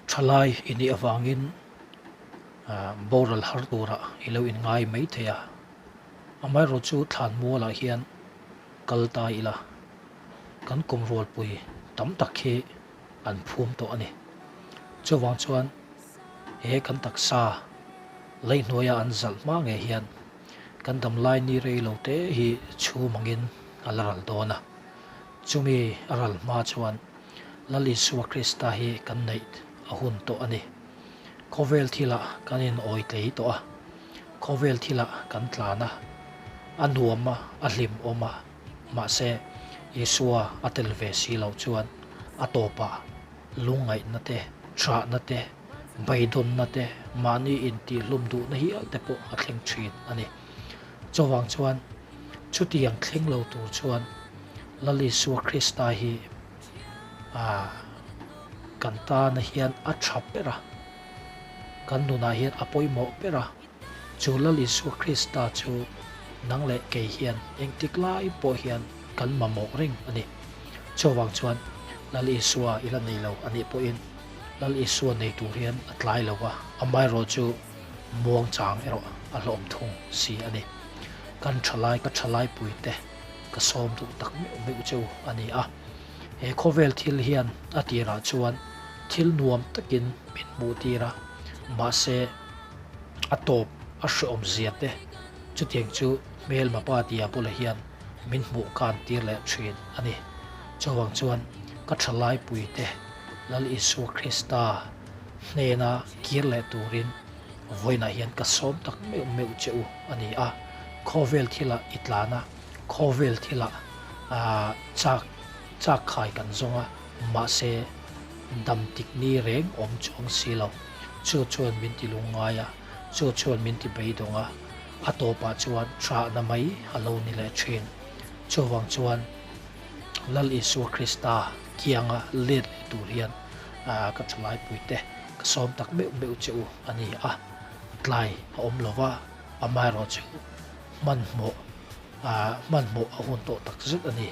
Thalai i nih avangin boral har turah i lo inngai mai thei a, amaherawhchu thlanmualah hian kal ta ila kan kum rualpui tam tak hi an phum tawh a ni. Chuvang chuan he kan taksa leihnuaia an zalh hma ngei hian kan damlai ni rei lo te hi chhum angin a la ral dawn a. Chumi a ral hma chuan Lal Isua Krista hi kan neih a hun tawh a ni. Khawvel thilah kan inawi tlei tawh a, khawvel thilah kan tlan a, a nuam a, a hlimawm a, mahse Isua a tel ve si loh chuan a tawpah lungngaihna te, ṭhahna te, beidawnna te, mahni intihhlum duhna hial te pawh a thleng ṭhin a ni. Chuvang chuan chutiang thleng lo tur chuan Lal Isua Krista hi kan tana hian a tha ber a, kan nunah hian a pawimawh ber a. Chu Lal Isua Krista chu nang leh kei hian engtik lai pawh hian kan mamawh reng a ni. Chuvang chuan Lal Isua i la nei lo a nih pawhin Lal Isua nei tur hian a tlai lo va, amaherawhchu muangchang erawh a hlawm thung si a ni. Kan thalai ka thalai puite ka sawm duh tak meuh meuh chu a ni a. He khawvel thil hian a tirah chuan thil nuam takin min hmuh tir a, mahse a tawp a hrehawm zia te chutiang chu hmelma pa tia bulah hian min hmuh kan tir leh thin a ni. Chuvang chuan ka thalai puite Lal Isua Krista hnena kir leh turin vawiinah hian ka sawm tak meuh meuh che u a ni a, khawvel thilah i tlan a, khawvel thilah chak chak khai kan zawng a, mahse dam tik ni reng awm chuang si lo. Chu chuan min ti lungngai a, chu chuan min ti beidawng a, a tawpah chuan ṭhahna mai a lo ni leh ṭhin. Chuvang chuan Lal Isua Krista kianga let leh tur hian ka ṭhalaipuite ka sawm tak meuh meuh che u a ni a, tlai a awm lo va, amaherawhchu hmanhmawh hmanhmawh a hun tawh tak zet a ni.